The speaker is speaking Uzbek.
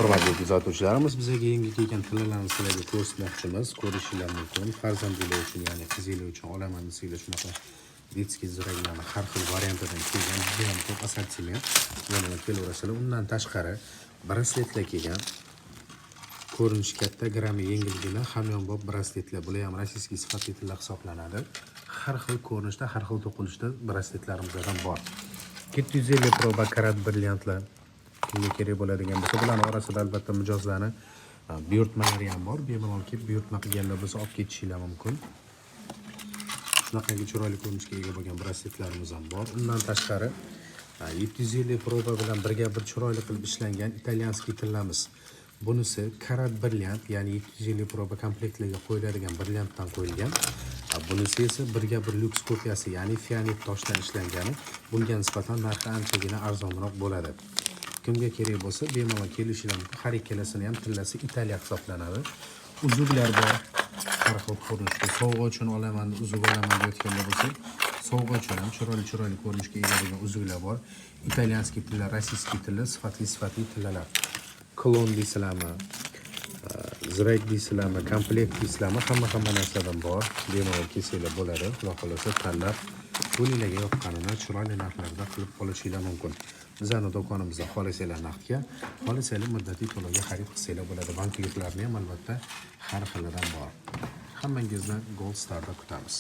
Hurmatli kuzatuvchilarimiz, bizga yangi kelgan tillalarni sizlarga ko'rsatmoqchimiz. Ko'rishinglar mumkin. Farzandinglar uchun, ya'ni qizinglar uchun olaman desanglar, shunaqa детский ziraklarni har xil variantidan kelgan, juda ham ko'p assortiment. Bemalol kelaverasizlar. Undan tashqari brasletlar kelgan. Ko'rinishi katta, grammi yengilgina, hamyonbop brasletlar. Bular ham российский sifatli tilla hisoblanadi. Har xil ko'rinishda, har xil to'qilishda brasletlarimiz ham bor. 750 proba karat brilliantlar kimga kerak bo'ladigan bo'lsa, bularni orasida albatta mijozlarni buyurtmalari ham bor. Bemalol kelib buyurtma qilganlar bo'lsa, olib ketishinglar mumkin. Shunaqangi chiroyli ko'rinishga ega bo'lgan brasletlarimiz ham bor. Undan tashqari 750 proba bilan birga bir chiroyli qilib ishlangan итальянский tillamiz. Bunisi karat brilliant, ya'ni 750 proba komplektlarga qo'yiladigan brilliantdan qo'yilgan. Bunisi esa birga bir lyuks kopiyasi, ya'ni fianit toshdan ishlangani. Bunga nisbatan narxi anchagina arzonroq bo'ladi. Kimga kerak bo'lsa, bemalol kelishinglar mumkin. Har ikkalasini ham tillasi Italiya hisoblanadi. Uzuklar bor har xil ko'rinishda. Sovg'a uchun olaman, uzuk olaman deyotganlar bo'lsa, sovg'a uchun ham chiroyli chiroyli ko'rinishga ega bo'lgan uzuklar bor. Итальянский tilla, российский tilla, sifatli sifatli tillalar. Klon deysizlarmi, zirak deysizlarmi, komplekt deysizlarmi, hamma hamma narsadan bor. Bemalol kelsanglar bo'ladi. Xudo xohlasa, tanlab, qo'linglarga yoqqanini chiroyli narxlarda qilib olishinglar mumkin. Bizani do'konimizda xohlasanglar naqdga, xohlasanglar muddatli to'lovga xarid qilsanglar bo'ladi. Bankliklarni ham albatta har xilidan bor. Hammangizni Gold Starda kutamiz.